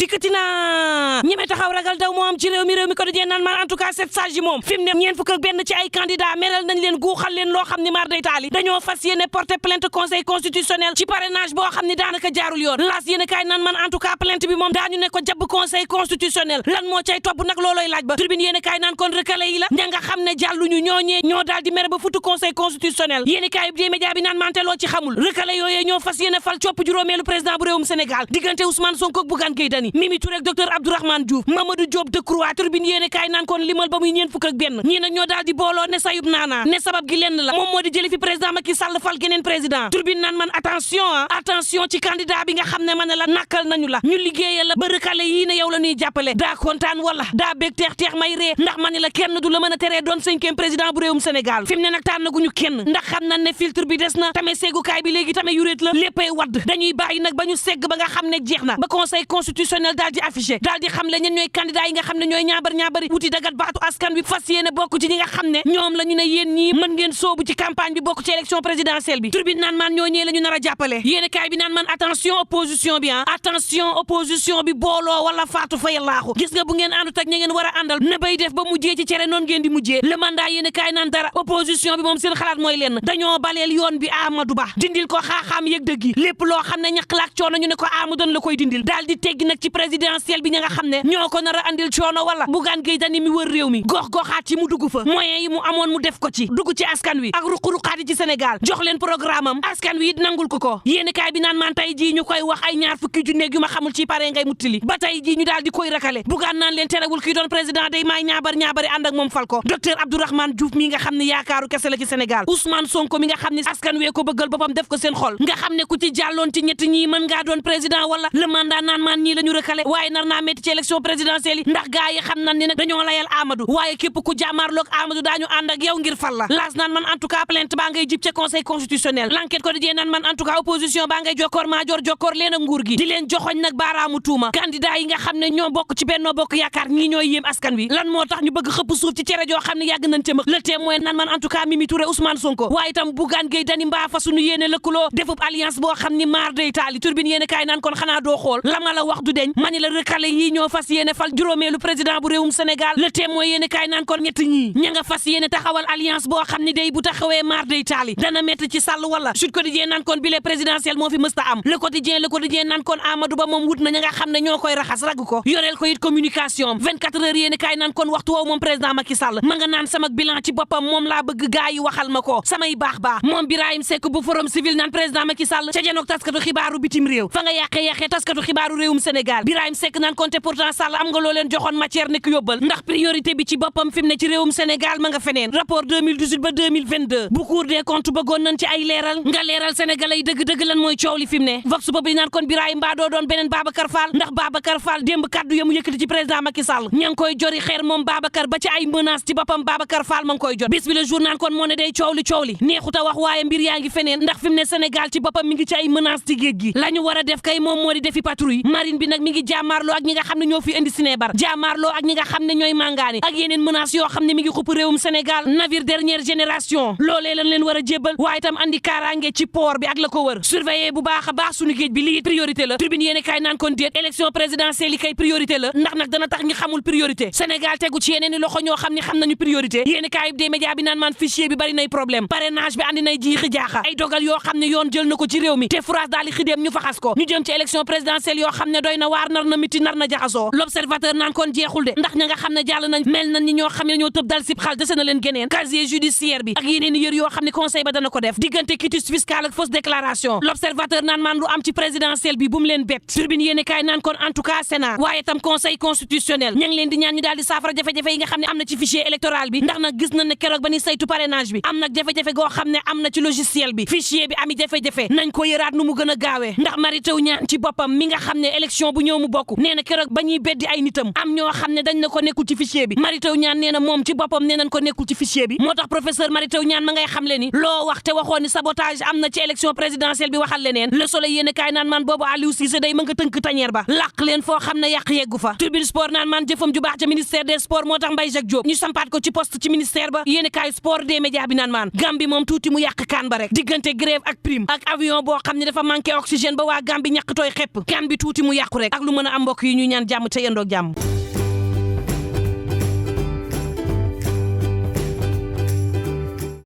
dikkati na ñeme taxaw ragal daw moo am ci réew mi ko dajee naan man en tout cas sept sages yi moom fi mu ne ñeen fukk ak benn ci ay candidat meral nañ leen guuxal leen loo xam ni mar day taali dañoo fas yéene porter plainte conseil constitutionnel ci parrainage boo xam ni daanaka jaarul yoon laas yéene kaay naan man en tout cas plainte bi moom daañu ne ko jabb conseil constitutionnel lan moo cay topp nag looloy laaj ba tribune yéene kaay naan kon recalé yi la ña nga xam ne jàlluñu ñooñee ñoo daal di mere ba futu conseil constitutionnel yéene kaay bi média bi naan mante loo ci xamul recalé yooyee ñoo fas yéene fal copp juróomeelu président bu réewum Sénégal diggante Ousmane Sonko ak Bougane Gueye Dany Mimi Touré ak docteur Abdourahmane Diouf Mamadou Diop Decroix tribune yéene kaay naan kon limal ba muy ñeen fukk ak benn ñii nag ñoo daal di booloo ne sayub naana ne sabab gi lenn la moom moo di jëli fi président Macky Sall fal geneen président tribune naan man attention ci candidat bi nga xam ne ma ne la nakkal nañu la ñu liggéeyal la ba recalé yii ne yow la ñuy jàppale daa kontaan wala daa bég teex may ree ndax ma ne la kenn du la mën a teree doon 5e président bu réewum Sénégal fi mu ne nag tànnaguñu kenn ndax xam nañ ne filtre bi des na tamit seggukaay bi léegi tamit yuréet la léppay wadd dañuy bàyyi nag ba ñu segg ba nga xam ne jeex na ba conseil constitutionnel daal di affiché daal di xam le ñen ñooy candidat yi nga xam ne ñooy ñaabar wuti dagat baatu askan wi fas yéene bokk ci ñi nga xam ne ñoom la ñu ne yéen ñii mën ngeen soobu ci campagne bi bokk ci élection présidentielle bi tribune naan man ñooñee la ñu nar a jàppale yéene kaay bi naan man attention opposition bi booloo wala faatu fa yallaaxu gis nga bu ngeen àndut ak ña ngeen war a àndal na bay def ba mujjee ci cere noonu ngeen di mujjee le mandat yéene kaay naan dara opposition bi moom seen xalaat mooy lenn dañoo baleel yoon bi Amadou Ba dindil ko xaaxaam yëg dëgg yi lépp loo xam ne ñaq laak coono ñu ne ko Amadou la koy dindil daal di teggi nag ci présidentielle bi ña nga xam ne ñoo ko nar a andil coono wala Bougane Gueye Dany mi wër réew mi gox-goxaat yi mu dugg fa moyens yi mu amoon mu def ko ci dugg ci askan wi ak ruq-ruqaat yi ci Sénégal jox leen programme am askan wi it nangul ko yéene kaay bi naan man tey jii ñu koy wax ay ñaar fukki junne yu ma xamul ci pare ngay muttili ba tey jii ñu daal di koy rakale Bougane naan leen terewul kii doon président day maay ñaabari ànd ak moom fal ko docteur Abdourahmane Diouf mi nga xam ne yaakaaru kese la ci Sénégal Ousmane Sonko mi nga xam ne askan wee ko bëggal boppam def ko seen xol nga xam ne ku ci jàlloon ci ñett ñii mën ngaa doon président wala le mandat naan maan ñii la ñu rakale waaye nar naa métti ci élection présidentielle yi ndax gaa yi xam nañ ne nag dañoo layal Amadou waaye képp ku jàmmaarloog Amadou daañu ànd ak yow ngir fal la laas naan man en tout cas plainte baa ngay jib ca conseil constitutionnel l'enquête ko dijee naan man en tout cas opposition baa ngay jokkoor leen ak nguur gi di leen joxoñ nag baaraamu tuuma candidat yi nga xam ne ñoo bokk ci Benno Bokk Yaakaar ñii ñooy yéem askan wi lan moo tax ñu bëgg xëpp suuf ci cere joo xam ne yàgg nañ ca mëx le témoin naan man en tout cas Mimi Touré Ousmane Sonko waaye itam Bougane Gueye Dany mbaa fa suñu yéene lëkkaloo defub alliance boo xam ni maar day taali turbine yéene kaay naan kon xanaa doo xool la ma la wax du deñ mani la recalé yii ñoo fas yéene fal juróomeelu président bu réewum Sénégal le témoin yéene kaay naan kon ñett ñii ña nga fas yéene taxawal alliance boo xam ni day bu taxawee maar day taali dana métti ci Sall wala Sud Quotidien naan kon bile présidentiel moo fi mësta am le quotidien naan kon Amadou Ba moom wut na ña nga xam ne ñoo koy raxas ragg ko yoreel ko it communication 24 heures yéene kaay naan kon waxtu woowu moom président Macky Sall ma nga naan sama bilan ci boppam moom laa bëgg gaa yi waxal ma ko samay baax moom Birahim Seck bu forum civil naan président Macky Sall ca janook taskatu xibaaru bitim réew fa nga yàqee taskatu xibaaru réewum Sénégal Birahim Seck naan kon te pourtant Sall am nga loo leen joxoon matière nekk yóbbal ndax priorité bi ci boppam fi mu ne ci réewum Sénégal ma nga feneen rapport 2018 ba 2022 bu Cour des comptes bëggoon nañ ci ay leeral nga leeral sénégalais yi dëgg-dëgg lan mooy coow li fi mu ne vox populi naan kon Birahim mbaa doo doon beneen Babacar Fall ndax Babacar Fall démb kaddu yamu yëkkati ci président Macky Sall ña ngi koy jori xeer moom Babacar ba ci ay menaces ci boppam Babacar Fall ma ngi koy jot bis bi le jour naan kon moo ne day coow li neexuta wax waaye mbir yaa ngi feneen ndax fi mu ne Sénégal ci boppam mi ngi ci ay menaces ci géej gi la ñu war a def kay moom moo di defi patrouille marine bi nag mi ngi jaamaarloo ak ñi nga xam ne ñoo fi indi sinébar jaamaarloo ak ñi nga xam ne ñooy màngaani ak yeneen menaces yoo xam ne mi ngi xupp réewum Sénégal navire dernière génération loolee lañ leen war a jébbal waaye itam andi kaaraange ci port bi ak la ko wër surveiller bu baax a baax suñu géej bi lii priorité la tribune yéene kaay naan kon déet élection présidentielle yi kay priorité la ndax nag dana tax ñi xamul priorité Sénégal tegu ci yeneen i loxo ñoo xam ne xam nañu priorité yéene kaay des médias bi naan maan fichier bi bari nay problème parrainage bi andi nay jiixi jaaxa ay dogal yoo xam ne yoon jël na ko ci réew mi te France daal di xideem ñu faxas ko ñu jëm ci élection présidentielle yoo xam ne doy na waar nar na miti nar na jaxasoo l'observateur naan kon jeexul de ndax ña nga xam ne jàll nañ mel nañ ni ñoo xam ne ñoo tëb dal sib xal dese na leen geneen casier judiciaire bi ak yeneen i yër yoo xam ne conseil ba dana ko def diggante quitus fiscal ak fausse déclaration l'observateur naan maan lu am ci présidentielle bi bu mu leen bett turbine yéene kaay naan kon en tout cas Sénat waaye tam conseil constitutionnel ña ngi leen di ñaan ñu daal di saafara jafe-jafe yi nga xam ne am na ci fichier électoral bi ndax nag gis nañ ne keroog ba ni saytu parrainage bi am nag jafe-jafe goo xam ne am na ci logiciel bi fichier bi ami jafe-jafe nañ ko yëraat nu mu gën a gaawee ndax Mary Teuw Niane ci boppam mi nga xam ne élection bu ñëw mu bokk nee na keroog ba ñuy beddi ay nitam am ñoo xam ne dañ na ko nekkul ci fichier bi Mary Teuw Niane nee na moom ci boppam nee nañ ko nekkul ci fichier bi moo tax professeur Mary Teuw Niane ma ngay xam le ni loo wax te waxoon ni sabotage am na ci élection présidentielle bi waxal leneen Le Soleil yéene kaay naan man boobu Aliou Cissé day ma nga tënk tañeer ba làq leen foo xam ne yàq yeggu fa Tribune Sport naan man jëfam ju baax ca ministère des sports moo tax Mbaye Jacques Diop ñu sampaat ko ci poste ci ministère ba yéene kaay sport des médias bi naan maan Gambie moom tuuti mu yàq kaan ba rek diggante grève ak prime ak avion boo xam ne dafa manqué oxygène ba waa Gambie ñàkk tooy xepp kan bi tuuti mu yàqu rek ak lu mën a am mbokk yi ñuy ñaan jàmm te yendoog jàmm